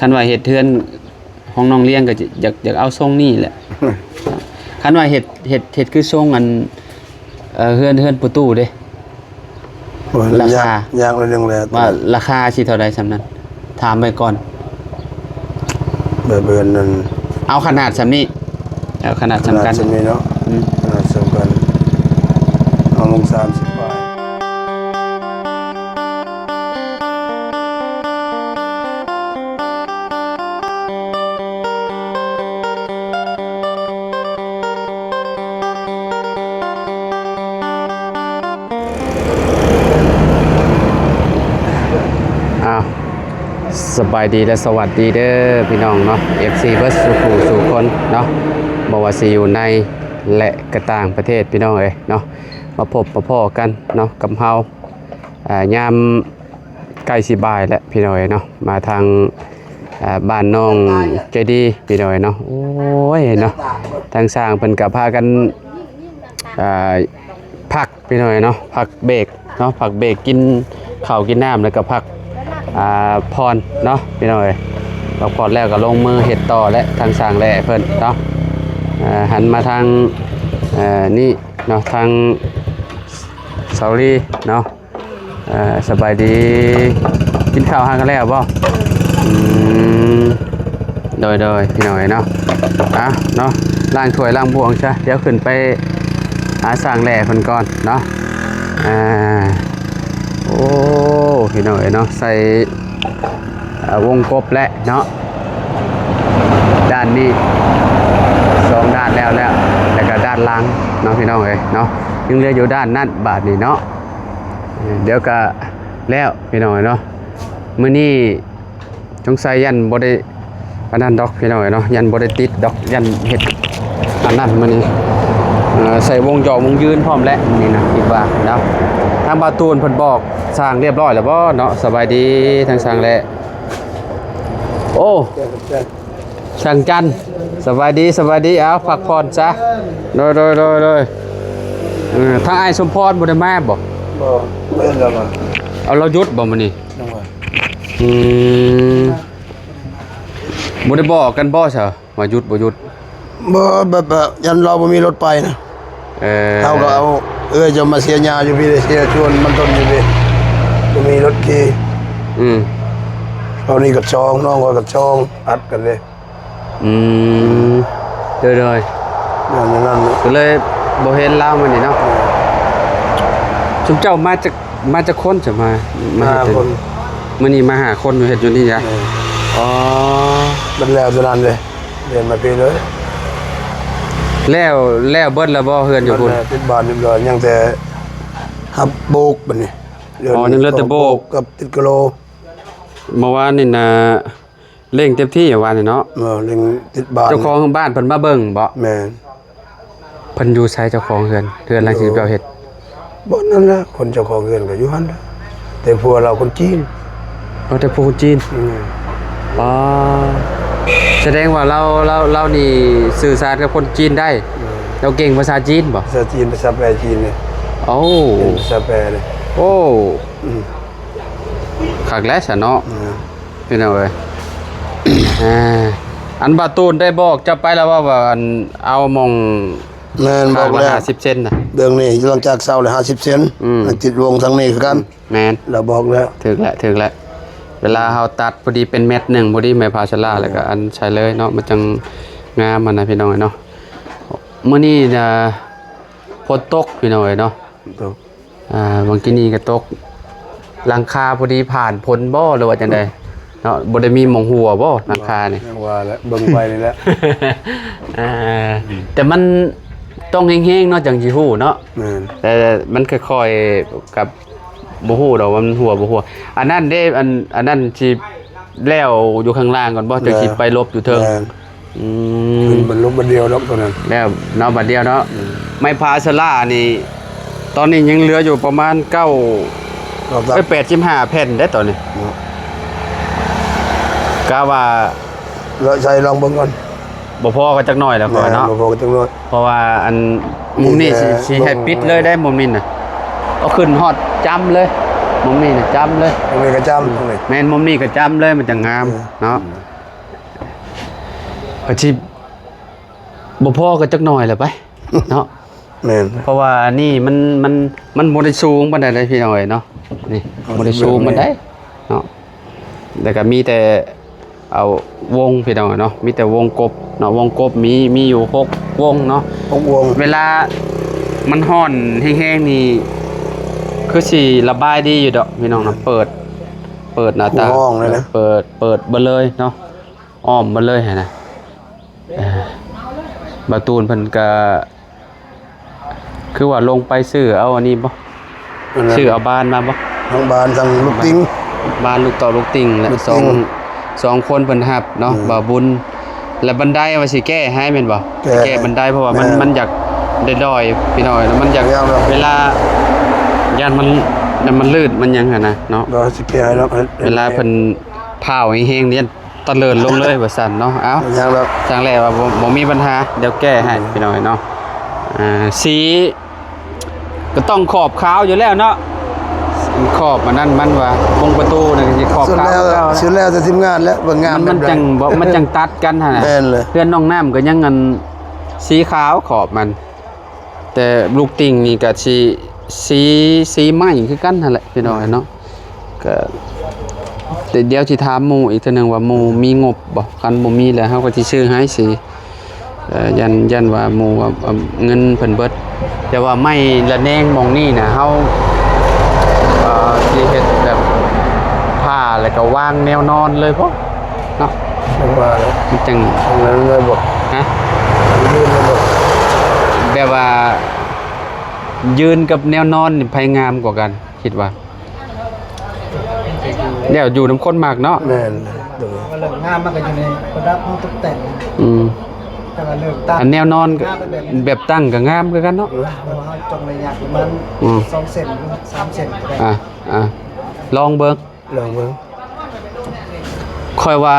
ຄັນວ່າເຮັດເຮືອນຂອງນ້ອງລ້ຽງກໍຈະ ຢາກ ຢາກເອົາຊົງນີ້ແຫຼະ. ຄັນວ່າເຮັດ ເຮັດ ເຮັດຄືຊົງອັນ ເອີ ເຮືອນ ເຮືອນປະຕູເດ້ ໂອ້ຍ ລາຄາ ຍາກ ຍາກໜ້ອຍໜຶ່ງແຫຼະ ວ່າລາຄາຊິເທົ່າໃດສ່ຳນັ້ນ ຖາມໄວ້ກ່ອນ. ແບບເຮືອນນັ້ນ ເອົາຂະໜາດສ່ຳນີ້ ເອົາຂະໜາດສ່ຳກັນ ຂະໜາດສ່ຳນີ້ເນາະ. ອືມ ຂະໜາດສ່ຳກັນ ເອົາລົງສາມສິບປາຍ. ອ້າວ ສະບາຍດີ ແລະ ສະຫວັດດີເດີພີ່ນ້ອງເນາະ ເອັຟຊີ ເບິດສູ່ຜູ້ສູ່ຄົນເນາະ ບໍ່ວ່າຊິຢູ່ໃນ ແລະ ກະຕ່າງປະເທດ ພີ່ນ້ອງເອີຍເນາະ. ມາພົບມາພໍ້ກັນເນາະກັບເຮົາ ອາ ຍາມໃກ້ຊິບ່າຍແລ້ວພີ່ນ້ອງເອີຍເນາະ ມາທາງ ອາ ບ້ານນ້ອງໃຈດີພີ່ນ້ອງເອີຍເນາະ. ໂອ້ຍເນາະ ທາງຊ່າງເພິ່ນກໍພາກັນ ອາ ພັກພີ່ນ້ອງເອີຍເນາະ ພັກເບກເນາະ ພັກເບກກິນເຂົ້າກິນນ້ຳ ແລ້ວກໍພັກ ອາ ຜ່ອນເນາະພີ່ນ້ອງເອີຍ. ພັກຜ່ອນແລ້ວກໍລົງມືເຮັດຕໍ່ແຫຼະ ທາງຊ່າງແຫຼະເພິ່ນເນາະ. ອາ ຫັນມາທາງ ອາ ນີ້ເນາະ ທາງສາວລີເນາະ. ເອີ ສະບາຍດີ ກິນເຂົ້າຫາກັນແລ້ວບໍ່? ອືມ ໂດຍໆ ພີ່ນ້ອງເອີຍເນາະ. ອ່ະເນາະ ລ້າງຖ້ວຍລ້າງບ່ວງຊະ ດຽວຂຶ້ນໄປຫາຊ່າງແຫຼະເພິ່ນກ່ອນເນາະ. ອ່າ ໂອ້ ພີ່ນ້ອງເອີຍເນາະ ໃສ່ ອ່າ ວົງກົບແຫຼະເນາະ ດ້ານນີ້ສອງດ້ານແລ້ວ ແລ້ວ ແລ້ວກໍດ້ານຫຼັງເນາະ ພີ່ນ້ອງເອີຍເນາະ. ຍັງເຫຼືອຢູ່ດ້ານນັ້ນບາດນີ້ເນາະ ດຽວກະແລ້ວພີ່ນ້ອງເນາະ. ມື້ນີ້ສົງໄສຢ້ານບໍ່ໄດ້ອັນນັ້ນດອກພີ່ນ້ອງເນາະ ຢ້ານບໍ່ໄດ້ຕິດດອກ ຢ້ານເຮັດອັນນັ້ນມື້ນີ້ ເອີ ໃສ່ວົງຢອກວົງຍືນພ້ອມແຫຼະມື້ນີ້ນະ ຄິດວ່າເນາະ. ທາງບ່າວຕູນເພິ່ນບອກຊ່າງຮຽບຮ້ອຍແລ້ວບໍ່ເນາະ? ສະບາຍດີທາງຊ່າງແຫຼະ. ໂອ້ ຊ່າງຈັນ ສະບາຍດີ ສະບາຍດີ. ເອົາ ພັກຜ່ອນຊະ. ໂດຍ ໂດຍ ໂດຍ ໂດຍ. ເອີ ທາງອ້າຍສົມພອນບໍ່ໄດ້ມາບໍ່? ບໍ່ ບໍ່ເຫັນລາວມາ. ເອົາ ລາວຢຸດບໍ່ມື້ນີ້? ຍັງວ່າ ອືມ ບໍ່ໄດ້ບອກກັນບໍ່ຊະວ່າຢຸດບໍ່ຢຸດ? ບໍ່ ແບບ ແບບຢ້ານລາວບໍ່ມີລົດໄປນະ. ເອີ ເຮົາກໍເອົາເອື້ອຍເຈົ້າມາເສຍຫຍ້າຢູ່ພີ້ ເສຍສວນມັນຕົ້ນຢູ່ພີ້ ບໍ່ມີລົດຂີ່. ອືມ ເຮົານີ້ກໍສອງ ນ້ອງຂ້ອຍກໍສອງ ອັດກັນເດ້. ອືມ ໂດຍ ໂດຍ ຍ້ອນນັ້ນ ກໍເລີຍບໍ່ເຫັນລາວມື້ນີ້ເນາະ. ເອີ ຊຸມເຈົ້າມາຈາກ ມາຈັກຄົນຈະມາ ມາເຮັດ? ຫ້າຄົນ. ມື້ນີ້ມາຫ້າຄົນ ມາເຮັດຢູ່ນີ້ຫວະ? ເອີ ອໍ ມັນແລ້ວເທົ່ານັ້ນເດ້ ເດີນມາພີ້ເລີຍ. ແລ້ວ ແລ້ວເບິດແລ້ວບໍ່ ເຮືອນຢູ່ພຸ້ນ? ແລ້ວ ຕິດບານຮຽບຮ້ອຍ ຍັງແຕ່ຮັບໂບກບັດນີ້. ອໍ ຍັງເຫຼືອແຕ່ໂບກ ກັບຕິດກະໂຫຼ. ເມື່ອວານນີ້ນະ ເລັ່ງເຕັມທີ່ຫວານີ້ເນາະ. ເອີ ເລັ່ງຕິດບ້ານ. ເຈົ້າຂອງບ້ານເພິ່ນມາເບິ່ງບໍ? ແມ່ນ. ເພິ່ນຢູ່ໃສເຈົ້າຂອງເຮືອນ? ເຮືອນຫຼັງທີ່ເຈົ້າເຮັດ? ບ່ອນນັ້ນແຫຼະ ຄົນເຈົ້າຂອງເຮືອນກໍຢູ່ຫັ້ນແຫຼະ ແຕ່ຜົວລາວຄົນຈີນ. ອໍ ແຕ່ຜົວຄົນຈີນ. ອືມ. ອໍ ສະແດງວ່າລາວ ລາວ ລາວນີ້ສື່ສານກັບຄົນຈີນໄດ້. ແມ່ນ. ລາວເກັ່ງພາສາຈີນບໍ? ພາສາຈີນ ພາສາແປຈີນເລີຍ. ໂອ້ ເກັ່ງພາສາແປເລີຍ. ໂອ້ ອືມ ຄັກແຫຼະຊະເນາະ. ແມ່ນ. ພີ່ນ້ອງເອີຍ ອ່າ ອັນບ່າວຕູນໄດ້ບອກເຈົ້າໄປແລ້ວວ່າ ວ່າ ອັນ ເອົາໝ່ອງ ແມ່ນ ບອກແລ້ວ ຫ້າສິບເຊັນນະ ເບື້ອງນີ້ຫຼັງຈາກເສົາແລ້ວ ຫ້າສິບເຊັນ. ອືມ ແລ້ວຕິດວົງທາງນີ້ຄືກັນ. ແມ່ນ ລາວບອກແລ້ວ. ຖືກແລ້ວ ຖືກແລ້ວ ເວລາເຮົາຕັດພໍດີເປັນແມັດໜຶ່ງພໍດີ ໄມ້ພາສາລາ ແລ້ວກໍອັນໃສ່ເລີຍເນາະ ມັນຈັ່ງງາມຫັ້ນນະ ພີ່ນ້ອງເອີຍເນາະ. ມື້ນີ້ນະ ຝົນຕົກ ພີ່ນ້ອງເອີຍເນາະ. ຕົກ. ອ່າ ຫວ່າງກີ້ນີ້ກໍຕົກ ຫຼັງຄາພໍດີຜ່ານຝົນບໍ່ ຫຼືວ່າຈັ່ງໃດເນາະ? ບໍ່ໄດ້ມີໝ່ອງຮົ່ວບໍ່ຫຼັງຄານີ້? ຍັງວ່າແຫຼະ ເບິ່ງໄປນີ້ແຫຼະ. ອ່າ ອືມ ແຕ່ມັນຕ້ອງແຮງໆເນາະ ຈັ່ງຊິຮູ້ເນາະ. ແມ່ນ. ແຕ່ມັນຄ່ອຍໆ ກັບບໍ່ຮູ້ດອກວ່າມັນຮົ່ວບໍ່ຮົ່ວ. ອັນນັ້ນເດ້ ອັນ ອັນນັ້ນຊິ ແລ້ວຢູ່ຂ້າງລ່າງກ່ອນບໍ່? ຈັ່ງຊິໄປຫຼົບຢູ່ເທິງ. ແມ່ນ. ອືມ ຂຶ້ນບັນລຸບັດດຽວດອກຕົວນັ້ນ ແລ້ວເນາະ ບັດດຽວເນາະ. ອືມ ໄມ້ພາສາລານີ້ ຕອນນີ້ຍັງເຫຼືອຢູ່ປະມານເກົ້າ ເອີ ແປດສິບຫ້າແຜ່ນເດ້ຕອນນີ້ເນາະ. ກະວ່າ ລອງໃສ່ລອງເບິ່ງກ່ອນ. ບໍ່ພໍກໍຈັກໜ້ອຍແຫຼະຂ້ອຍເນາະ. ແມ່ນ ບໍ່ພໍກໍຈັກໜ້ອຍ ເພາະວ່າອັນມຸມນີ້ຊິ ຊິໃຫ້ປິດເລີຍໄດ໋ ມຸມນີ້ນະ ເອົາຂຶ້ນຮອດຈ້ຳເລີຍ. ມຸມນີ້ນະຈ້ຳເລີຍ ມຸມນີ້ກໍຈ້ຳ ແມ່ນ ມຸມນີ້ກໍຈ້ຳເລີຍ ມັນຈັ່ງງາມ ເອີ ເນາະ ອືມ ກໍຊິບໍ່ພໍກໍຈັກໜ້ອຍແຫຼະໄປ ເນາະ ແມ່ນ ເພາະວ່າອັນນີ້ມັນ ມັນ ມັນບໍ່ໄດ້ສູງປານໃດເດ້ພີ່ນ້ອງເອີຍເນາະ ນີ້ ເອົາ ບໍ່ໄດ້ສູງປານໃດເນາະ ແລ້ວກໍມີແຕ່ ເອົາວົງພີ່ນ້ອງເນາະ ມີແຕ່ວົງກົບເນາະ ວົງກົບມີ ມີຢູ່ຫົກວົງເນາະ ຫົກວົງ ເວລາມັນຮ້ອນແຮງໆນີ້ ຄືຊິລະບາຍດີຢູ່ດອກພີ່ນ້ອງເນາະ ເປີດ ເປີດໜ້າຕ່າງ ເປີດ ເປີດເບິດເລີຍເນາະ ອ້ອມເບິດເລີຍຫັ້ນນະ ເອີ ບ່າວຕູນເພິ່ນກະ ຄືວ່າລົງໄປຊື້ເອົາອັນນີ້ບໍ່? ອັນນັ້ນ ຊື້ເອົາບານມາບໍ່? ທັງບານທັງລູກຕິງ ບານລູກຕອກລູກຕິງແຫຼະ ລູກຕິງ ສອງ ສອງຄົນເພິ່ນຮັບເນາະ ອືມ ບ່າວບຸນ ແລະບັນໄດວ່າຊິແກ້ໃຫ້ແມ່ນບໍ່? ແກ້ ແກ້ບັນໄດ ເພາະວ່າມັນ ແມ່ນ ມັນຢາກດອຍໆ ພີ່ນ້ອງ ມັນຢາກ ເວລາຢ້ານມັນ ຢ້ານມັນລື່ນມັນຫຍັງຫັ້ນນະເນາະ ບໍ່ ຊິແກ້ໃຫ້ດອກ ເວລາເພິ່ນພ້າວແຮງໆນີ້ ຕະເລີນລົງເລີຍວ່າຊັ້ນເນາະ ເອົ້າ ຍັງແລ້ວ ຈັ່ງແລວ່າບໍ່ ບໍ່ມີບັນຫາ ດຽວແກ້ໃຫ້ ອືມ ພີ່ນ້ອງເນາະ ອ່າ ສີກໍຕ້ອງຂອບຂາວຢູ່ແລ້ວເນາະ ຂອບອັນນັ້ນມັນວ່າ ບົງປະຕູນີ້ກໍຊິຂອບຂາວ ສຸດແລ້ວແຕ່ທີມງານແຫຼະ ວ່າງາມ ມັນ ມັນຈັ່ງບໍ່ ມັນຈັ່ງຕັດກັນຫັ້ນນະ ແມ່ນເລີຍ ເຮືອນນ້ອງນ້ຳກໍຍັງອັນສີຂາວຂອບມັນ ແຕ່ລູກຕິ່ງນີ້ກໍຊິ ສີ ສີໄມ້ຄືກັນຫັ້ນແຫຼະພີ່ນ້ອງເນາະ ກໍ ແຕ່ດຽວຊິຖາມໝູ່ອີກເທື່ອໜຶ່ງວ່າໝູ່ມີງົບບໍ່ ຄັນບໍ່ມີແລ້ວເຮົາກໍຊິຊື້ໃຫ້ສີ ເອີ ຢ້ານ ຢ້ານວ່າໝູ່ວ່າ ເອີ່ມ ເງິນເພິ່ນເບິດ ແຕ່ວ່າໄມ້ລະແນງໝ່ອງນີ້ນະ ເຮົາ ເອີ ຊິເຮັດແບບຜ້າ ແລ້ວກໍວາງແນວນອນເລີຍບໍ່? ເນາະ ຈັ່ງວ່າແຫຼະ ມັນຈັ່ງ ເອົາເລີຍບໍ່? ຮະ? ເອົາເລີຍບໍ່? ແບບວ່າຢືນກັບແນວນອນນີ້ໃຜງາມກວ່າກັນ ຄິດວ່າ? ແລ້ວຢູ່ນຳຄົນມັກເນາະ ແມ່ນ ໂດຍ ວ່າເລື່ອງງາມມັນກໍຢູ່ໃນປະດັບເຮົາຕົກແຕ່ງ ອືມ ແຕ່ວ່າເລື່ອງຕັ້ງ ອັນແນວນອນກໍ ງາມແບບ ແບບຕັ້ງກໍງາມຄືກັນເນາະ ເອີ ເຮົາຈົ່ງໄລຍະປະມານ ອືມ ສອງເຊັນ ສາມເຊັນກໍໄດ້ ອ່າ ອ່າ ລອງເບິ່ງ ລອງເບິ່ງ ຂ້ອຍວ່າ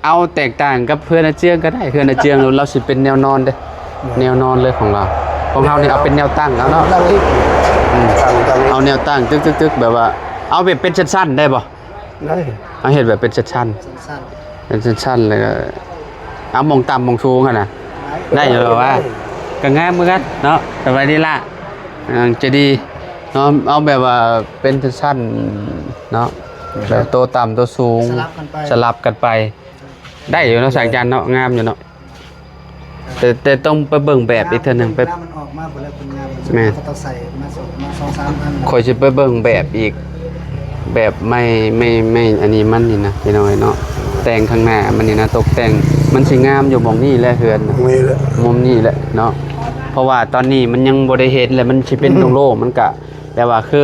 ເອົາແຕກຕ່າງກັບເຮືອນອາເຈືອງກໍໄດ້ ເຮືອນອາເຈືອງລາວຊິເປັນແນວນອນເດ້ ແນວນອນເລີຍຂອງລາວ ຂອງເຮົານີ້ເອົາເປັນແນວຕັ້ງເອົາເນາະ ຕັ້ງອີກ ອືມ ຕັ້ງ ຕັ້ງອີກ ເອົາແນວຕັ້ງຕຶກໆໆ ແບບວ່າ ເອົາແບບເປັນຊັ້ນໆໄດ້ບໍ່? ໄດ້ ເອົາເຮັດແບບເປັນຊັ້ນໆ ຊັ້ນໆ ເປັນຊັ້ນໆ ແລ້ວກໍເອົາໝ່ອງຕ່ຳໝ່ອງສູງຫັ້ນນະ ໄດ້ ໄດ້ຢູ່ແລ້ວວ່າ ໄດ້ ກໍງາມຄືກັນເນາະ ສະບາຍດີລະ ອ່າ ໃຈດີ ເນາະ ເອົາແບບວ່າເປັນຊັ້ນໆເນາະ ແບບໂຕຕ່ຳໂຕສູງ ສະຫຼັບກັນໄປ ສະຫຼັບກັນໄປ ໄດ້ຢູ່ເນາະ ສາງຈັນເນາະ ງາມຢູ່ເນາະ ແຕ່ ແຕ່ຕ້ອງໄປເບິ່ງແບບອີກເທື່ອໜຶ່ງ ໄປ ງາມ ມັນອອກມາບໍ່ແລ້ວເພິ່ນງາມ ແມ່ນ ເຂົາເຈົ້າໃສ່ມາສອງ ມາສອງສາມອັນ ຂ້ອຍຊິໄປເບິ່ງແບບອີກ ແບບໄມ້ ໄມ້ ໄມ້ອັນນີ້ມັນນີ້ນະ ພີ່ນ້ອງເນາະ ແຕ່ງຂ້າງໜ້າມັນນີ້ນະ ຕົກແຕ່ງ ມັນຊິງາມຢູ່ໝ່ອງນີ້ແຫຼະ ເຮືອນ ນີ້ແຫຼະ ມຸມນີ້ແຫຼະເນາະ ເພາະວ່າຕອນນີ້ມັນຍັງບໍ່ໄດ້ເຮັດ ແລະມັນຊິເປັນໂລ່ງໆ ມັນກະແບບວ່າຄື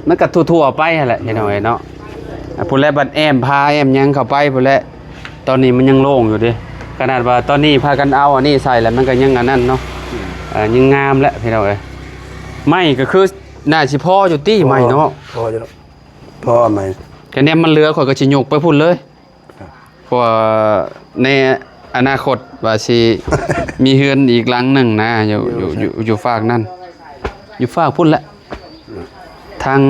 ມັນກະທົ່ວໆໄປຫັ້ນແຫຼະ ພີ່ນ້ອງເນາະ ອ່າ ພຸ້ນແຫຼະ ບັດແອ້ມຜາແອ້ມຫຍັງເຂົ້າໄປພຸ້ນແຫຼະ ຕອນນີ້ມັນຍັງໂລ່ງຢູ່ເດ້ ຂະໜາດວ່າຕອນນີ້ພາກັນເອົາອັນນີ້ໃສ່ແລ້ວ ມັນກໍຍັງອັນນັ້ນເນາະ ອືມ ເອີ ຍັງງາມແຫຼະ ພີ່ນ້ອງເອີຍ ໄມ້ກໍຄືໜ້າຊິພໍຢູ່ຕິ ພໍ ໄມ້ເນາະ ພໍຢູ່ ພໍໄມ້ ຄະແນນມັນເຫຼືອ ຂ້ອຍກໍຊິຍົກໄປພຸ້ນເລີຍ ເພາະວ່າໃນອະນາຄົດວ່າຊິມີເຮືອນອີກຫຼັງໜຶ່ງນະ ຢູ່ ຢູ່ ຢູ່ ຢູ່ ຢູ່ຟາກນັ້ນ ຢູ່ຟາກພຸ້ນແຫຼະ ທາງ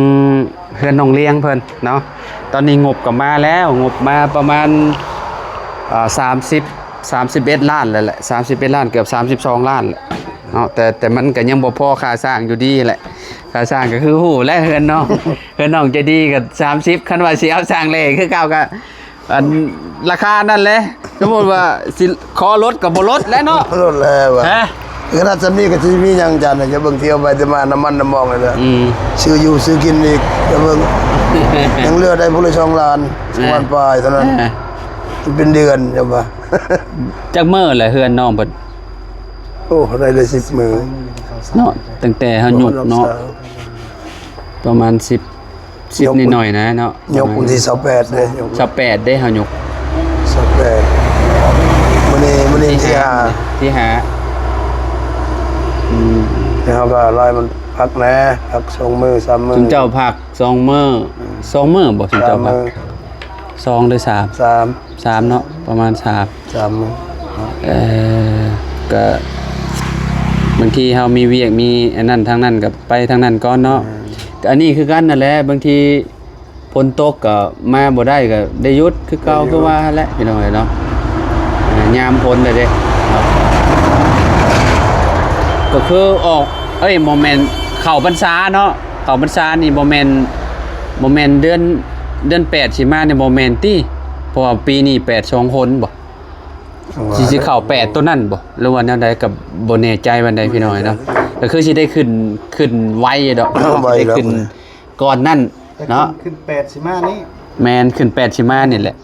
ເຮືອນນ້ອງລຽງເພິ່ນເນາະ ຕອນນີ້ງົບກໍມາແລ້ວ ງົບມາປະມານ ອ່າ ສາມສິບ ສາມສິບເອັດລ້ານແລ້ວແຫຼະ ສາມສິບເອັດລ້ານ ເກືອບສາມສິບສອງລ້ານແຫຼະເນາະ ແຕ່ ແຕ່ມັນກໍຍັງບໍ່ພໍຄ່າສ້າງຢູ່ດີແຫຼະ ຄ່າສ້າງກໍຄືຮູ້ແຫຼະ ເຮືອນນ້ອງ ເຮືອນນ້ອງໃຈດີກໍສາມສິບ ຄັນວ່າຊິເອົາສ້າງແຫຼຄືເກົ່າກໍ ອັນລາຄານັ້ນແຫຼະ ສົມມຸດວ່າຊິຂໍລົດກໍບໍ່ລົດແຫຼະເນາະ ລົດແລ້ວວ່າ ຮະ ຂະໜາດຊ່ຳນີ້ກໍຊິມີຫຍັງຈານ ຈະເບິ່ງທ່ຽວໄປທ່ຽວມາ ນ້ຳມັນນ້ຳມອງນີ້ແຫຼະ ອືມ ຊື້ຢູ່ຊື້ກິນອີກ ຈະເບິ່ງ ຍັງເຫຼືອໄດ້ຜູ້ລະສອງລ້ານ ສອງລ້ານປາຍເທົ່ານັ້ນ ເອີ ມັນເປັນເດືອນ ຈະວ່າ ຈັກມື້ແຫຼະເຮືອນນ້ອງເພິ່ນ? ໂອ້ ໄດ້ ໄດ້ສິບມື້ເນາະ ຕັ້ງແຕ່ເຮົາຍົກເນາະ ປະມານສິບ ສິບ ຍົກ ໜ້ອຍໆນະເນາະ ຍົກວັນທີຊາວແປດເດ້ ຍົກ ຊາວແປດເດ້ ເຮົາຍົກ ຊາວແປດ ມື້ນີ້ ມື້ນີ້ທີຫ້າ ທີຫ້າ ອືມ ແລ້ວເຮົາກໍລາຍມັນພັກແດ່ ພັກສອງມື້ ສາມມື້ ຊຸມເຈົ້າພັກສອງມື້ ອືມ ສອງມື້ບໍ່ ຊຸມເຈົ້າພັກ ສາມມື້ ສອງ ຫຼື ສາມ ສາມ ສາມເນາະ ປະມານສາມ ສາມມື້ ເອີ ກະບາງທີເຮົາມີວຽກ ມີອັນນັ້ນທາງນັ້ນ ກະໄປທາງນັ້ນກ່ອນເນາະ ອືມ ອັນນີ້ຄືກັນນັ້ນແຫຼະ ບາງທີຝົນຕົກກໍມາບໍ່ໄດ້ ກໍໄດ້ຢຸດຄືເກົ່າ ກໍຢູ່ ຄືວ່າຫັ້ນແຫຼະ ພີ່ນ້ອງເອີຍເນາະ. ເອີ ຍາມຝົນແລ້ວເດ້ເນາະ ກໍຄືອອກ ເອີຍ ບໍ່ແມ່ນເຂົ້າພັນສາເນາະ ເຂົ້າພັນສານີ້ບໍ່ແມ່ນ ບໍ່ແມ່ນເດືອນ ເດືອນແປດຊິມານີ້ບໍ່ແມ່ນຕິ ເພາະວ່າປີນີ້ແປດສອງຄົນບໍ ຊິ ຊິເຂົ້າແປດໂຕນັ້ນບໍ ຫຼືວ່າແນວໃດ ກໍບໍ່ແນ່ໃຈປານໃດ ພີ່ນ້ອງເອີຍເນາະ. ກໍຄືຊິໄດ້ຂຶ້ນ ຂຶ້ນໄວຢູ່ດອກ ໄວດອກ ຊິໄດ້ຂຶ້ນກ່ອນນັ້ນເນາະ ແຕ່ຂຶ້ນ ຂຶ້ນແປດຊິມານີ້ ແມ່ນ ຂຶ້ນແປດຊິມານີ້ແຫຼະ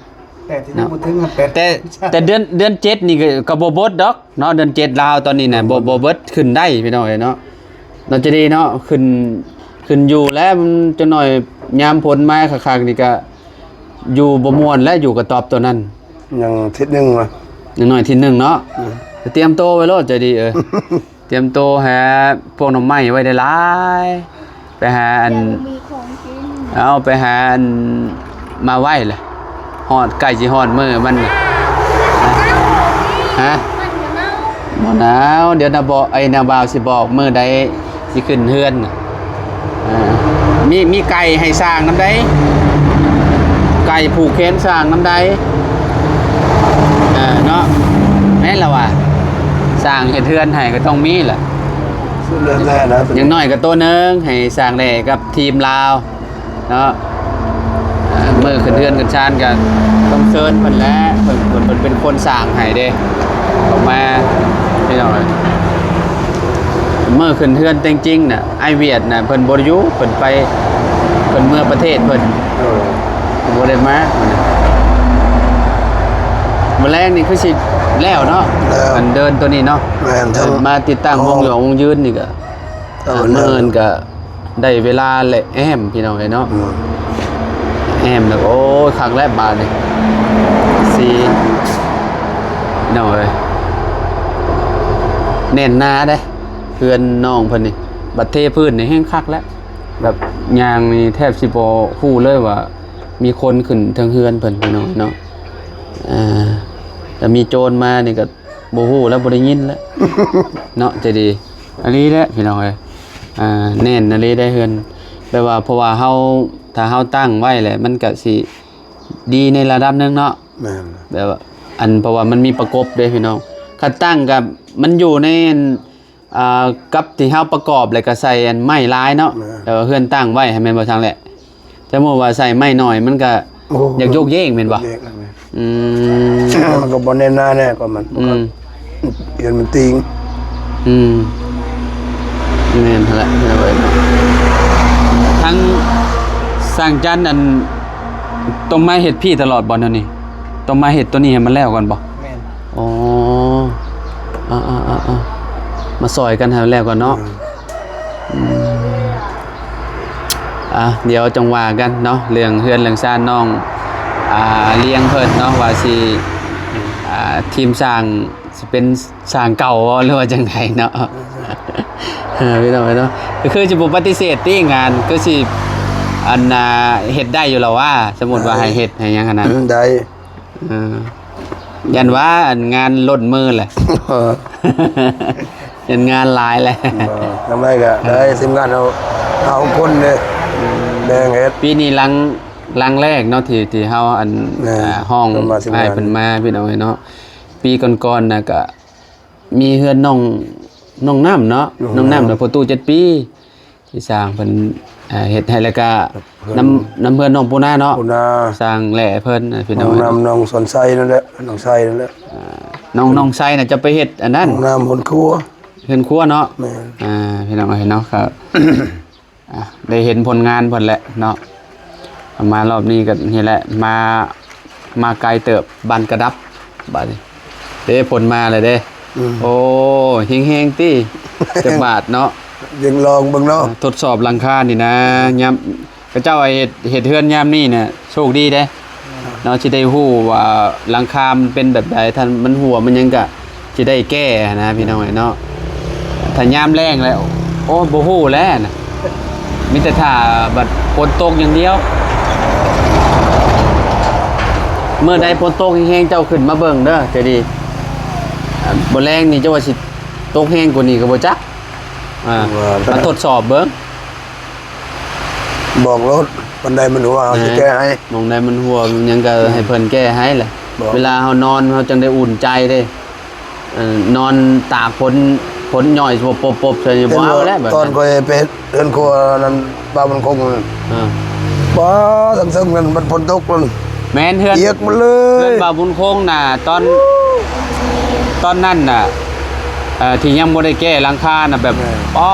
ແປດທີ່ຍັງບໍ່ເຖິງ ແປດ ແຕ່ ແຕ່ເດືອນ ເດືອນເຈັດນີ້ກໍ ກໍບໍ່ເບິດດອກເນາະ ເດືອນເຈັດລາວຕອນນີ້ນະ ບໍ່ ບໍ່ເບິດ ຂຶ້ນໄດ້ ພີ່ນ້ອງເອີຍເນາະ. ເນາະ ຈະດີເນາະ ຂຶ້ນ ຂຶ້ນຢູ່ແລ້ວ ມັນຈັກໜ້ອຍຍາມຝົນມາຄັກໆນີ້ກະຢູ່ບໍ່ມ່ວນແລ້ວ ຢູ່ກະຕອບໂຕນັ້ນ ຍັງທິດໜຶ່ງວະ ຍັງໜ້ອຍທິດໜຶ່ງເນາະ. ອືມ ກະຕຽມໂຕໄວ້ໂລດ ຈະດີເອີຍ ຕຽມໂຕຫາພວກໜໍ່ໄມ້ໄວ້ຫຼາຍໆ ໄປຫາອັນ ແຕ່ບໍ່ມີຂອງກິນ ເອົາໄປຫາອັນມາໄວ້ແຫຼະ ຮອດ ໃກ້ຊິຮອດມື້ມັນ ຮະ ມັນກໍເມົາ ບໍ່ໜາວ ດຽວນາບໍ ໄອ້ນາບ່າວຊິບອກມື້ໃດຊິຂຶ້ນເຮືອນນະ. ເອີ ມີ ມີໄກ່ໃຫ້ສ້າງນຳໃດ ໄກ່ຜູກແຂນສ້າງນຳໃດ ເອີ ເນາະ ແມ່ນລະວ່າ ສ້າງເຮັດເຮືອນໃຫ້ກໍຕ້ອງມີລະ ສຸດຍອດແທ້ນະ ຢ່າງໜ້ອຍກໍໂຕໜຶ່ງ ໃຫ້ສ້າງແດ່ກັບທີມລາວ ເນາະ. ເອີ ມື້ຂຶ້ນເຮືອນຂຶ້ນຊານກໍຕ້ອງເຊີນເພິ່ນແຫຼະ ເພິ່ນ ເພິ່ນ ເພິ່ນເປັນຄົນສ້າງໃຫ້ເດ້ ອອກມາ ພີ່ນ້ອງເອີຍ. ມື້ຂຶ້ນເຮືອນແຕ່ງຈິງນະ ອ້າຍຫວຽດນະ ເພິ່ນບໍ່ໄດ້ຢູ່ ເພິ່ນໄປ ເພິ່ນເມືອປະເທດເພິ່ນ ເອີ ບໍ່ໄດ້ມາ. ມື້ແລງນີ້ຄືຊິແລ້ວເນາະ ແລ້ວ ອັນເດີ່ນໂຕນີ້ເນາະ ແມ່ນ ເດີ່ນ ມາຕິດຕັ້ງ ອໍ ວົງຢອງວົງຍືນນີ້ກໍ ເອີ ມື້ອື່ນກໍ ໄດ້ເວລາແລ້ວ ແອ້ມ ພີ່ນ້ອງເອີຍເນາະ ອືມ ແອ້ມແລ້ວ ໂອ້ຍ ຄັກແລ້ວບາດນີ້ ສີ່ ພີ່ນ້ອງເອີຍ ແໜ້ນໜາເດ້ ເຮືອນນ້ອງເພິ່ນນີ້ ບັດເທພື້ນນີ້ແຮງຄັກແລ້ວ ແບບຍ່າງນີ້ແທບຊິບໍ່ຮູ້ເລີຍວ່າມີຄົນຂຶ້ນເທິງເຮືອນເພິ່ນ ພີ່ນ້ອງເນາະ. ອ່າ ແຕ່ມີໂຈນມານີ້ກໍ ບໍ່ຮູ້ແລ້ວ ບໍ່ໄດ້ຍິນແລ້ວເນາະ ໃຈດີ. ອັນນີ້ແຫຼະພີ່ນ້ອງເອີຍ ອ່າ ແໜ້ນອີ່ຫຼີໄດ໋ເຮືອນ ແບບວ່າ ເພາະວ່າເຮົາ ຖ້າເຮົາຕັ້ງໄວ້ແຫຼະ ມັນກະຊິດີໃນລະດັບໜຶ່ງເນາະ. ແມ່ນ ແບບວ່າ ອັນ ເພາະວ່າມັນມີປະກົບເດ້ພີ່ນ້ອງ ຄັນຕັ້ງກະມັນຢູ່ໃນ ອ່າ ກັບທີ່ເຮົາປະກອບ ແລ້ວກໍໃສ່ອັນໄມ້ຫຼາຍເນາະ. ແມ່ນ ແຕ່ວ່າເຮືອນຕັ້ງໄວ້ຫັ້ນແມ່ນບໍ່ຊ່າງແຫຼະ ສົມມຸດວ່າໃສ່ໄມ້ໜ້ອຍ ມັນກໍ ໂອ້ ຢາກໂຍກເຢກແມ່ນບໍ່? ໂຍກເຢກແລ້ວແມ່ນ ອືມ ມັນກໍບໍ່ແໜ້ນໜາແນ່ ກໍມັນ ອືມ ເຮືອນມັນຕີງ ອືມ ແມ່ນຫັ້ນແຫຼະ ທັງຊ່າງຈັນ ອັນ ຕ້ອງມາເຮັດພີ້ຕະຫຼອດບໍ່ ແນວນີ້? ຕ້ອງມາເຮັດໂຕນີ້ໃຫ້ມັນແລ້ວກ່ອນບໍ່? ແມ່ນ ອໍ ອ່າໆໆໆ ມາຊ່ອຍກັນໃຫ້ແລ້ວກ່ອນເນາະ. ອືມ ອືມ ອ່າ ດຽວຈັ່ງວ່າກັນເນາະ ເລື່ອງເຮືອນເລື່ອງຊານນ້ອງ ອ່າ ລ້ຽງເພິ່ນເນາະ ວ່າຊິ ອ່າ ທີມຊ່າງຊິເປັນຊ່າງເກົ່າບໍ່ ຫຼືວ່າຈັ່ງໃດເນາະ? ເອີ ພີ່ນ້ອງເນາະ ກໍຄືຊິບໍ່ປະຕິເສດຕິ ງານຄືຊິ ອັນ ອ່າ ເຮັດໄດ້ຢູ່ແລ້ວວ່າ ສົມມຸດວ່າໃຫ້ເຮັດໃຫ້ຫຍັງຫັ້ນນະ ໄດ້ ເອີ ຢ້ານວ່າອັນງານລົ້ນມືແຫຼະ ເອີ ຢ້ານງານຫຼາຍແຫຼະ ເອີ ທາງໃດກໍໄດ້ ເອີ ທີມງານເຮົາຫ້າຫົກຄົນເດ້ ອືມ ແບ່ງເຮັດ. ປີນີ້ຫຼັງ ຫຼັງແລກເນາະ ທີ່ ທີ່ເຮົາອັນ ແມ່ນ ອ່າ ຮ້ອງ ເພິ່ນມາ ອ້າຍເພິ່ນມາ ພີ່ນ້ອງເອີຍເນາະ. ປີກ່ອນໆນະກະມີເຮືອນນ້ອງ ນ້ອງນ້ຳເນາະ ນ້ອງນ້ຳ ນ້ອງນ້ຳ ແລ້ວພໍ່ຕູ້ເຈັດປີ ທີ່ຊ່າງເພິ່ນ ເຮັດໃຫ້ ແລ້ວກະ ເພິ່ນ ນຳ ນຳເພື່ອນນ້ອງປູນາເນາະ ປູນາ ຊ່າງແຫຼະເພິ່ນ ພີ່ນ້ອງ ນ້ອງນ້ຳ ນ້ອງສອນໄຊນັ້ນແຫຼະ ນ້ອງໄຊນັ້ນແຫຼະ ອ່າ ນ້ອງ ນ້ອງໄຊນະຈະໄປເຮັດອັນນັ້ນ ນ້ອງນ້ຳຫົນຄົວ ເຮືອນຄົວເນາະ ແມ່ນ ອ່າ ພີ່ນ້ອງເອີຍເນາະ ກໍ ອ່າ ໄດ້ເຫັນຜົນງານເພິ່ນແຫຼະເນາະ ມາຮອບນີ້ກໍນີ້ແຫຼະ ມາ ມາໄກເຕີບ ບ້ານກະດັບ ບາດນີ້ເດ້ ຝົນມາແລ້ວເດ້ ອືມ ໂອ້ ເຮັງໆຕິ ຈັກບາດເນາະ ຍັງລອງເບິ່ງເນາະ ທົດສອບຫຼັງຄານີ້ນະ ຍາມເຂົາເຈົ້າເຮັດ ເຮັດເຮືອນຍາມນີ້ນະ ໂຊກດີເດ້ ເນາະ ຊິໄດ້ຮູ້ວ່າຫຼັງຄາມັນເປັນແບບໃດ ຖ້າມັນຮົ່ວມັນຫຍັງກະຊິໄດ້ແກ້ຫັ້ນນະ ພີ່ນ້ອງເອີຍເນາະ. ຖ້າຍາມແລ້ງແລ້ວ ໂອ້ ບໍ່ຮູ້ແລ້ວນະ ມີແຕ່ຖ້າບັດຝົນຕົກຢ່າງດຽວ. ມື້ໃດຝົນຕົກແຮງໆ ເຈົ້າຂຶ້ນມາເບິ່ງເດີ ໃຈດີ. ອ່າ ບໍ່ແລງນີ້ເຈົ້າວ່າຊິຕົກແຮງກວ່ານີ້ກໍບໍ່ຈັກ ອ່າ ວ່າ ມາທົດສອບເບິ່ງ. ບອກໂລດ ບັນໄດມັນຮົ່ວ ເຮົາຊິແກ້ໃຫ້. ໝ່ອງໃດມັນຮົ່ວ ມັນຫຍັງກໍໃຫ້ເພິ່ນແກ້ໃຫ້ແຫຼະ. ບອກ ເວລາເຮົານອນ ເຮົາຈັ່ງໄດ້ອຸ່ນໃຈເດ້. ເອີ ນອນຕາກຝົນ ຝົນຫຍ້ອຍປົບໆໃສ່ ບໍ່ເອົາແລ້ວ. ຕອນຂ້ອຍໄປເຮັດເຮືອນຄົວນັ້ນ ບ້ານມັນຄົງນັ້ນ ເອີ ປ້າ ທັງເທິງນັ້ນ ມັນຝົນຕົກນັ້ນ ແມ່ນ ເຮືອນ ປຽກໝົດເລີຍ. ເຮືອນບ້ານບຸນຄົງນະ ຕອນ ຕອນນັ້ນນະ ເອີ ທີ່ຍັງບໍ່ໄດ້ແກ້ຫຼັງຄານະ ແບບ ແມ່ນ ອໍ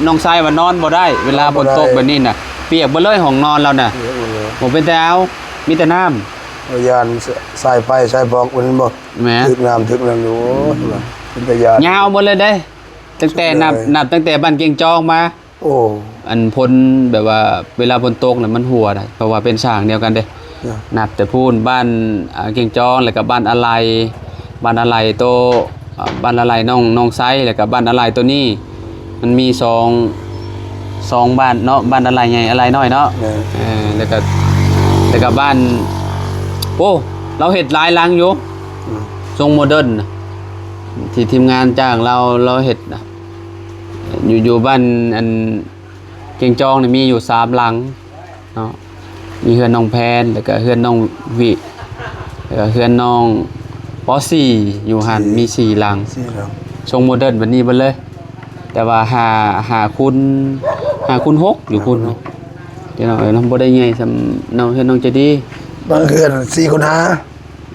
ນ້ອງຊາຍວ່ານອນບໍ່ໄດ້ ເວລາຝົນຕົກແບບນີ້ນະ ປຽກເບິດເລີຍຫ້ອງນອນລາວນະ. ປຽກໝົດເລີຍ ບໍ່ເປັນຕາເອົາ ມີແຕ່ນ້ຳ. ເອົາ ຢ້ານສາຍໄຟສາຍບອກມັນບໍ່ ແມ່ນ ຖືກນ້ຳຖືກນັ້ນຢູ່. ໂອ້ຍ ເປັນຕາຢ້ານ ຍາວໝົດເລີຍເດ້ ຕັ້ງແຕ່ ນັບ ນັບຕັ້ງແຕ່ບ້ານກຽງຈອງມາ. ໂອ້ ອັນຝົນແບບວ່າເວລາຝົນຕົກນະ ມັນຮົ່ວໄດ໋ ເພາະວ່າເປັນສ້າງດຽວກັນເດ້. ນັບແຕ່ພຸ້ນ ບ້ານ ອ່າ ກຽງຈອງ ແລ້ວກໍບ້ານອາໄລ ບ້ານອາໄລໂຕ ອ່າ ບ້ານອາໄລນ້ອງ ນ້ອງໄຊ ແລ້ວກໍບ້ານອາໄລໂຕນີ້ ມັນມີສອງ ສອງບ້ານເນາະ ບ້ານອາໄລໃຫຍ່ ອາໄລນ້ອຍເນາະ. ເອີ ແລ້ວກໍ ແລ້ວກໍບ້ານ ໂອ້ ລາວເຮັດຫຼາຍຫຼັງຢູ່. ອືມ ຊົງໂມເດີນນະ ທີ່ທີມງານຈ້າງລາວ ລາວເຮັດນະ ຢູ່ ຢູ່ບ້ານອັນກຽງຈອງນີ້ມີຢູ່ສາມຫຼັງເນາະ ມີເຮືອນນ້ອງແພນ ແລ້ວກະເຮືອນນ້ອງວິ ແລ້ວກະເຮືອນນ້ອງປໍສີ່ ຢູ່ຫັ້ນ ສີ່ ມີສີ່ຫຼັງ ສີ່ຫຼັງ ຊົງໂມເດີນແບບນີ້ເບິດເລີຍ. ແຕ່ວ່າຫ້າ ຫ້າຄູນ ຫ້າຄູນຫົກ ຢູ່ພຸ້ນ ຫ້າຄູນຫົກ ເດ້ເນາະ ເອີ ບໍ່ໄດ້ໃຫຍ່ສ່ຳນ້ອງ ເຮືອນນ້ອງໃຈດີ ບາງເຮືອນສີ່ຄູນຫ້າ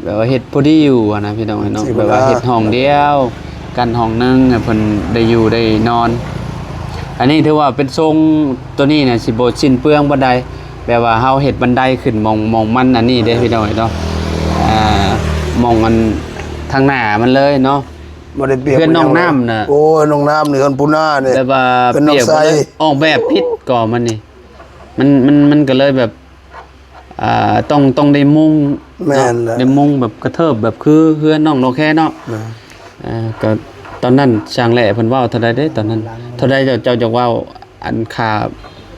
ແບບວ່າເຮັດພໍດີຢູ່ຫັ້ນນະ ພີ່ນ້ອງເອີຍເນາະ ສີ່ຄູນຫ້າ ແບບວ່າເຮັດຫ້ອງດຽວ ກັ້ນຫ້ອງໜຶ່ງໃຫ້ເພິ່ນໄດ້ຢູ່ໄດ້ນອນ. ອັນນີ້ຖືວ່າເປັນຊົງ ໂຕນີ້ນະ ຊິບໍ່ສິ້ນເປືອງປານໃດ ແບບວ່າເຮົາເຮັດບັນໄດຂຶ້ນໝ່ອງ ໝ່ອງມັນອັນນີ້ເດ້ ພີ່ນ້ອງເອີຍເນາະ ອ່າ ໝ່ອງອັນທາງໜ້າມັນເລີຍເນາະ. ບໍ່ໄດ້ປຽກ ເຮືອນໜອງນ້ຳນະ ໂອ້ຍ ໜອງນ້ຳນີ້ ເຮືອນປູນານີ້ ແບບວ່າປຽກໝົດເລີຍ ອອກແບບຜິດກໍມັນນີ້ ມັນ ມັນ ມັນກໍເລີຍແບບ ອ່າ ຕ້ອງ ຕ້ອງໄດ້ມຸງ ແມ່ນແຫຼະ ໄດ້ມຸງແບບກະເທີບ ແບບຄືເຮືອນນ້ອງໂລແຄເນາະ. ເອີ ກໍຕອນນັ້ນຊ່າງແຫຼ້ເພິ່ນເວົ້າເທົ່າໃດເດ້ຕອນນັ້ນ? ເທົ່າໃດເຈົ້າ ເຈົ້າຢາກເວົ້າ ອັນຄ່າ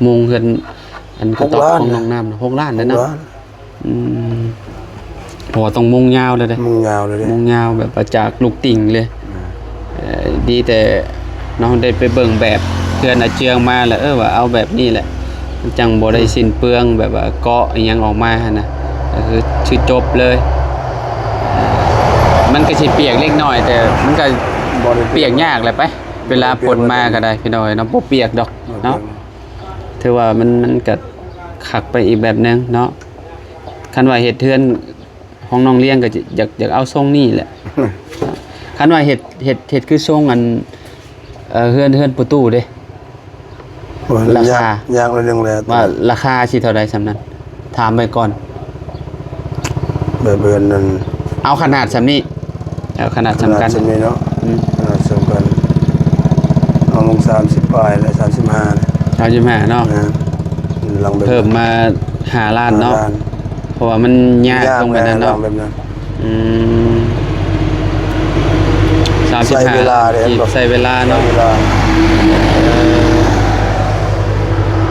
ມຸງເຮືອນ ອັນກະຕອກຂອງໜອງນ້ຳ ຫົກລ້ານເດ້ເນາະ. ອືມ ເພາະວ່າຕ້ອງມຸງຍາວເລີຍເດ້ ມຸງຍາວເລີຍເດ້ ມຸງຍາວແບບວ່າຈາກລູກຕິ່ງເລີຍ. ເອີ ດີແຕ່ເນາະ ໄດ້ໄປເບິ່ງແບບເຮືອນອາເຈືອງມາແລ້ວ ເອີ ວ່າເອົາແບບນີ້ແຫຼະ ມັນຈັ່ງບໍ່ໄດ້ສິ້ນເປືອງ ແບບວ່າເກາະອີ່ຫຍັງອອກມາຫັ້ນນະ ກໍຄື ຄືຈົບເລີຍ. ມັນກໍຊິປຽກເລັກນ້ອຍ ແຕ່ມັນກໍບໍ່ໄດ້ປຽກຍາກແຫຼະໄປ ເວລາຝົນມາກໍໄດ້ ພີ່ນ້ອງເອີຍເນາະ ບໍ່ປຽກດອກເນາະ. ຖືວ່າມັນ ມັນກໍຄັກໄປອີກແບບໜຶ່ງເນາະ. ຄັນວ່າເຮັດເຮືອນ ຂອງນ້ອງລ້ຽງກໍຈະ ຢາກ ຢາກເອົາຊົງນີ້ແຫຼະ. ຄັນວ່າເຮັດ ເຮັດ ເຮັດຄືຊົງອັນ ເອີ ເຮືອນ ເຮືອນປະຕູເດ້ ໂອ້ຍ ລາຄາ ຍາກ ຍາກໜ້ອຍໜຶ່ງແຫຼະ ວ່າລາຄາຊິເທົ່າໃດສ່ຳນັ້ນ ຖາມໄວ້ກ່ອນ. ແບບເຮືອນນັ້ນ ເອົາຂະໜາດສ່ຳນີ້ ເອົາຂະໜາດສ່ຳກັນ ຂະໜາດສ່ຳນີ້ເນາະ. ອືມ ຂະໜາດສ່ຳກັນ ເອົາລົງສາມສິບປາຍແລະ ສາມສິບຫ້າ ສາມສິບຫ້າເນາະ. ເອີ ຫຼັງແບບ ເພີ່ມມາຫ້າລ້ານເນາະ ຫ້າລ້ານ ເພາະວ່າມັນຍາກ ຍາກ ລົງໄປນັ້ນເນາະ ແມ່ນ ແບບນັ້ນ. ອືມ ສາມສິບຫ້າ ໃຊ້ເວລາເດ້ ອີກ ເນາະ ໃຊ້ເວລາເນາະ ໃຊ້ເວລາ. ເອີ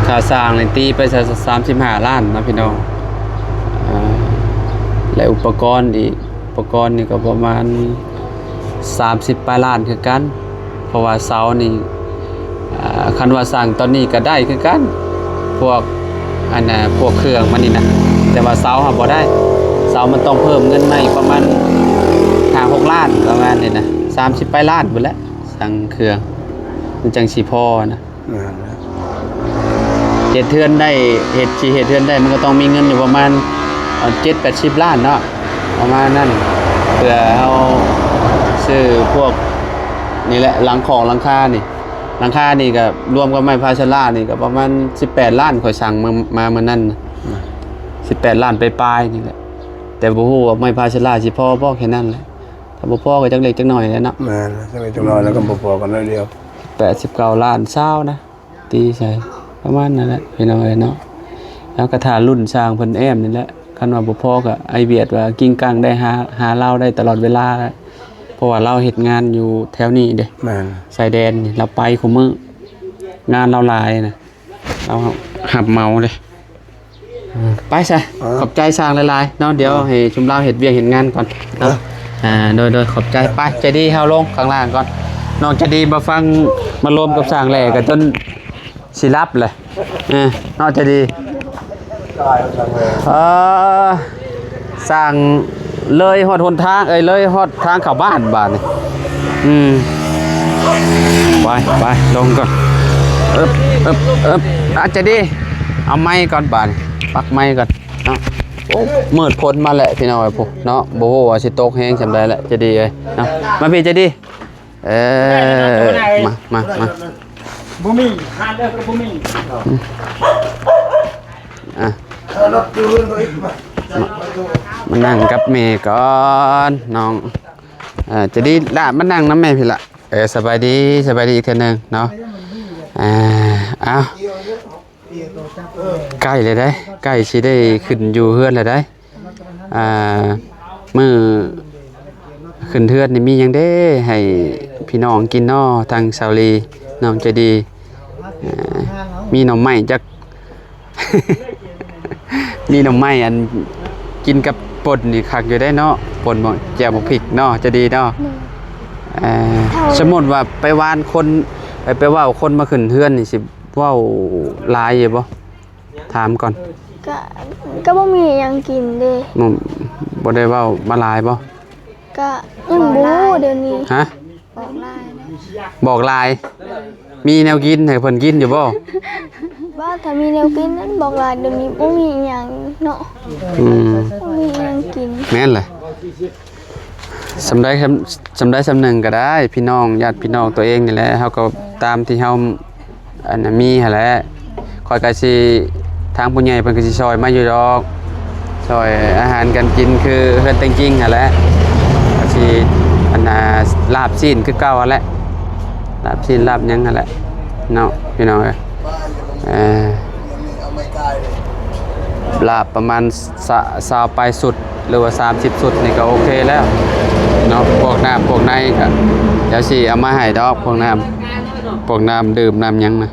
ຄ່າສ້າງນີ້ຕີໄປສາ ສາມສິບຫ້າລ້ານເນາະ ພີ່ນ້ອງ. ເອີ ແລະອຸປະກອນອີກ ອຸປະກອນນີ້ກໍປະມານສາມສິບປາຍລ້ານຄືກັນ. ເພາະວ່າເສົານີ້ ອ່າ ຄັນວ່າສ້າງຕອນນີ້ກໍໄດ້ຄືກັນ ພວກ ອັນນ່າ ພວກເຄື່ອງມັນນີ້ນະ ແຕ່ວ່າເສົາຫາບໍ່ໄດ້ ເສົາມັນຕ້ອງເພີ່ມເງິນມາອີກປະມານຫ້າຫົກລ້ານ ປະມານນີ້ນະ ສາມສິບປາຍລ້ານພຸ້ນແຫຼະ ສ້າງເຄື່ອງ ມັນຈັ່ງຊິພໍນະ. ແມ່ນແຫຼະ ເຮັດເຮືອນໄດ້ ເຮັດ ຊິເຮັດເຮືອນໄດ້ ມັນກໍຕ້ອງມີເງິນຢູ່ປະມານ ເອີ ເຈັດແປດສິບລ້ານເນາະ ປະມານນັ້ນ ເພື່ອເຮົາຊື້ພວກນີ້ແຫຼະ ຫຼັງຂອງຫຼັງຄານີ້ ຫຼັງຄານີ້ກໍລວມກັບໄມ້ພາເຊລານີ້ກໍປະມານສິບແປດລ້ານ ຂ້ອຍສັ່ງມາ ມາມື້ນັ້ນນະ ອືມ ສິບແປດລ້ານປາຍໆນີ້ແຫຼະ. ແຕ່ບໍ່ຮູ້ວ່າໄມ້ພາເຊລາຊິພໍບໍ່ ແຄ່ນັ້ນແຫຼະ. ຖ້າບໍ່ພໍກໍຈັກເລັກຈັກໜ້ອຍແຫຼະເນາະ. ແມ່ນ ຈັກເລັກຈັກໜ້ອຍແລ້ວກໍບໍ່ພໍກັນໜ້ອຍດຽວ. ແປດສິບເກົ້າລ້ານຊາວນະ ຕີໃສ່ປະມານນັ້ນແຫຼະ ພີ່ນ້ອງເອີຍເນາະ. ແລ້ວກໍຖ້າລຸ້ນຊ່າງເພິ່ນແອ້ມນີ້ແຫຼະ ຄັນວ່າບໍ່ພໍກໍອ້າຍວຽດວ່າກິ້ງກັ້ງໄດ້ຫາ ຫາລາວໄດ້ຕະຫຼອດເວລາ ເພາະວ່າລາວເຮັດງານຢູ່ແຖວນີ້ເດ້. ແມ່ນ ຊາຍແດນນີ້ ລາວໄປຄູ່ມື້ ງານລາວຫຼາຍນະ ລາວຮັບເໝົາເດ້. ເອີ ໄປຊະ ເອີ ຂອບໃຈຊ່າງຫຼາຍໆເນາະ. ດຽວ ເອີ ໃຫ້ຊຸມລາວເຮັດວຽກເຮັດງານກ່ອນເນາະ. ເອີ ອ່າ ໂດຍ ໂດຍ ຂອບໃຈ. ໄປ ໃຈດີ ເຮົາລົງຂ້າງລ່າງກ່ອນ. ນ້ອງໃຈດີມາຟັງ ມາລວມກັບຊ່າງແຫຼ້ກໍຈົນຊິຫຼັບແຫຼະ. ເອີ ເນາະ ໃຈດີ. ເອີ ສ້າງເລີຍຮອດຫົນທາງ ເອີຍ ເລີຍຮອດທາງເຂົ້າບ້ານບາດນີ້. ອືມ ໄປ ໄປ ລົງກ່ອນ. ເອິບ ເອິບ ເອິບ ອາ ໃຈດີ ເອົາໄມ້ກ່ອນບາດນີ້ ປັກໄມ້ກ່ອນເນາະ. ໂອ້ ມືດພົ້ນມາແລ້ວພີ່ນ້ອງເອີຍ ພຸ້ນເນາະ. ບໍ່ຮູ້ວ່າຊິຕົກແຮງສ່ຳໃດແຫຼະ ໃຈດີເອີຍເນາະ. ມາພີ່ ໃຈດີ. ເອີ ມາ ມາ ມາ ບໍ່ມີ ຫາເດີກໍບໍ່ມີ. ອືມ ອ່ະ ເອົາລົດຢູ່ເຮືອນຕົວເອງມາ ມາ ມານັ່ງກັບແມ່ກ່ອນນ້ອງ. ເອີ ຈະດີລະ ມານັ່ງນຳແມ່ພີ້ລະ. ເອີ ສະບາຍດີ ສະບາຍດີອີກເທື່ອໜຶ່ງເນາະ. ອ່າ ເອົາ ໃກ້ແລ້ວເດ້ ໃກ້ຊິໄດ້ຂຶ້ນຢູ່ເຮືອນແລ້ວເດ້. ອ່າ ມື້ຂຶ້ນເຮືອນນີ້ມີຫຍັງເດ້ໃຫ້ພີ່ນ້ອງກິນເນາະ ທາງສາວລີ ນ້ອງໃຈດີ? ອ່າ ມີໜໍ່ໄມ້ຈັກ ມີໜໍ່ໄມ້ອັນກິນກັບປົ່ນນີ້ຄັກຢູ່ເດ້ເນາະ ປົ່ນໝາກ ແຈ່ວໝາກພິກເນາະ ໃຈດີເນາະ. ໂດຍ ເອີ ເທົ່າ ສົມມຸດວ່າໄປຫວ່ານຄົນ ໄປ ໄປເວົ້າຄົນມາຂຶ້ນເຮືອນນີ້ ຊິເວົ້າຫຼາຍຢູ່ບໍ່? ຖາມກ່ອນ. ກະ ກະບໍ່ມີຫຍັງກິນເດ້. ບໍ່ ບໍ່ໄດ້ເວົ້າມາຫຼາຍບໍ່? ກະຍັງບໍ່ຮູ້ດຽວນີ້. ຮະ? ບອກຫຼາຍນະ ບອກຫຼາຍ. ມີແນວກິນໃຫ້ເພິ່ນກິນຢູ່ບໍ່? ວ່າຖ້າມີແນວກິນນັ້ນບອກຫຼາຍ ດຽວນີ້ບໍ່ມີຫຍັງເນາະ. ອືມ ບໍ່ມີຫຍັງກິນ. ແມ່ນແຫຼະ. ສ່ຳໃດ ສ່ຳ ສ່ຳໃດສ່ຳໜຶ່ງກໍໄດ້ ພີ່ນ້ອງ ຍາດພີ່ນ້ອງຕົວເອງນີ້ແຫຼະ ເຮົາກໍຕາມທີ່ເຮົາ ອັນນັ້ນມີຫັ້ນແຫຼະ. ຂ້ອຍກໍຊິ ທາງຜູ້ໃຫຍ່ເພິ່ນກໍຊິຊ່ອຍມາຢູ່ດອກ ຊ່ອຍອາຫານການກິນ ຄືເຮືອນແຕ່ງຈິງຫັ້ນແຫຼະ ກໍຊິ ອັນນ່າ ລາບຊີ້ນຄືເກົ່າຫັ້ນແຫຼະ ລາບຊີ້ນລາບຫຍັງຫັ້ນແຫຼະເນາະ ພີ່ນ້ອງເອີຍ. ເອີ ລາບປະມານຊາວປາຍຊຸດ ຫຼືວ່າສາມສິບຊຸດນີ້ກໍໂອເຄແລ້ວເນາະ. ພວກນ້ຳພວກໃນກໍດຽວຊິເອົາມາໃຫ້ດອກ ພວກນ້ຳ ພວກນ້ຳດື່ມນ້ຳຫຍັງນະ.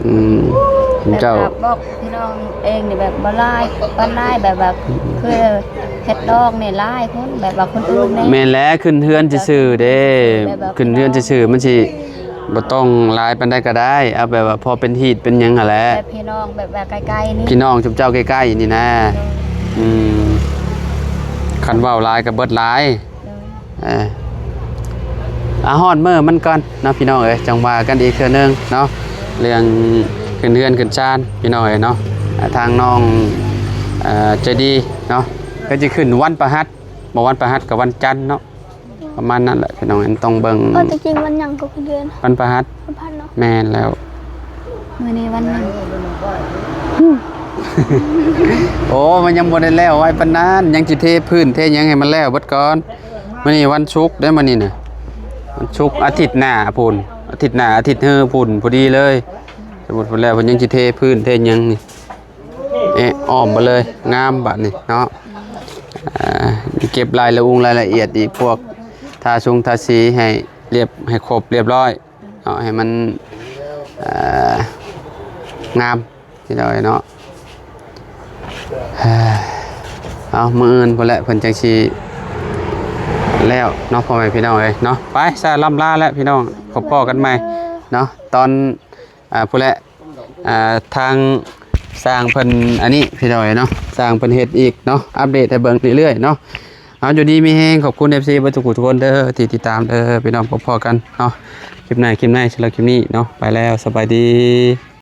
ອືມ ເຈົ້າ ແບບວ່າບອກພີ່ນ້ອງເອງນີ້ແບບບໍ່ຫຼາຍປານໃດ ແບບວ່າຄືເຮັດດອກນີ້ຫຼາຍຄົນ ແບບວ່າຄົນອື່ນແດ່. ແມ່ນແຫຼະ ຂຶ້ນເຮືອນຊື່ໆເດ້ ແບບວ່າ ຂຶ້ນເຮືອນຊື່ໆ ມັນຊິ ບໍ່ຕ້ອງຫຼາຍປານໃດກໍໄດ້ ເອົາແບບວ່າພໍເປັນຮີດເປັນຫຍັງຫັ້ນແຫຼະ ແບບພີ່ນ້ອງແບບວ່າໃກ້ໆນີ້ ພີ່ນ້ອງຈຸມເຈົ້າໃກ້ໆນີ້ນະ. ໂດຍ ອືມ ຄັນເວົ້າຫຼາຍກໍເບິດຫຼາຍ. ໂດຍ ເອີ ອ່າ ຮອດມື້ມັນກ່ອນເນາະ ພີ່ນ້ອງເອີຍ ຈັ່ງວ່າກັນອີກເທື່ອໜຶ່ງເນາະ ເລື່ອງຂຶ້ນເຮືອນຂຶ້ນຊານ ພີ່ນ້ອງເອີຍເນາະ. ອ່າ ທາງນ້ອງ ເອີ ໃຈດີເນາະ ກໍຈະຂຶ້ນວັນພະຫັດ ບໍ່ວັນພະຫັດກໍວັນຈັນເນາະ. ປະມານນັ້ນແຫຼະພີ່ນ້ອງ ອັນຕ້ອງເບິ່ງ. ເອີ ແຕ່ຈິງວັນຫຍັງກໍຄືເດືອນ ວັນພະຫັດ ວັນພະຫັດເນາະ. ແມ່ນແລ້ວ ມື້ນີ້ວັນຫຍັງ? ໂອ້ ມັນຍັງບໍ່ໄດ້ແລ້ວໄວປານນັ້ນ ຍັງຊິເທພື້ນເທຫຍັງໃຫ້ມັນແລ້ວເບິດກ່ອນ. ມື້ນີ້ວັນສຸກເດ້ ມື້ນີ້ນະ ວັນສຸກ ອາທິດໜ້າພຸ້ນ ອາທິດໜ້າ ອາທິດຮືພຸ້ນ ພໍດີເລີຍ. ສົມມຸດພຸ້ນແລ້ວ ເພິ່ນຍັງຊິເທພື້ນເທຫຍັງນີ້ ເອະ ອ້ອມໄປເລີຍ ງາມບາດນີ້ເນາະ. ອ່າ ເກັບລາຍລະອຸງລາຍລະອຽດອີກ ພວກທາຊົງທາສີໃຫ້ລຽບ ໃຫ້ຄົບລຽບຮ້ອຍເນາະ ໃຫ້ມັນ ເອີ ງາມ ພີ່ນ້ອງເອີຍເນາະ. ເອົາ ມື້ອື່ນພຸ້ນແຫຼະ ເພິ່ນຈັ່ງຊິແລ້ວເນາະ ພໍ່ແມ່ພີ່ນ້ອງເອີຍເນາະ. ໄປ ສາລ່ຳລາແຫຼະພີ່ນ້ອງ ພົບພໍ້ກັນໃໝ່ເນາະ ຕອນ ອ່າ ພຸ້ນແຫຼະ ອ່າ ທາງຊ່າງເພິ່ນອັນນີ້ພີ່ນ້ອງເອີຍເນາະ ຊ່າງເພິ່ນເຮັດອີກເນາະ ອັບເດດໃຫ້ເບິ່ງເລື້ອຍໆເນາະ. ເອົາ ຢູ່ດີມີແຮງ ຂອບຄຸນເອັຟຊີເບິດທຸກຜູ້ທຸກຄົນເດີ ທີ່ຕິດຕາມເດີພີ່ນ້ອງ ພົບພໍ້ກັນເນາະ ຄລິບໜ້າ ຄລິບໃນ ສຳລັບຄລິບນີ້ເນາະ ໄປແລ້ວ ສະບາຍດີ.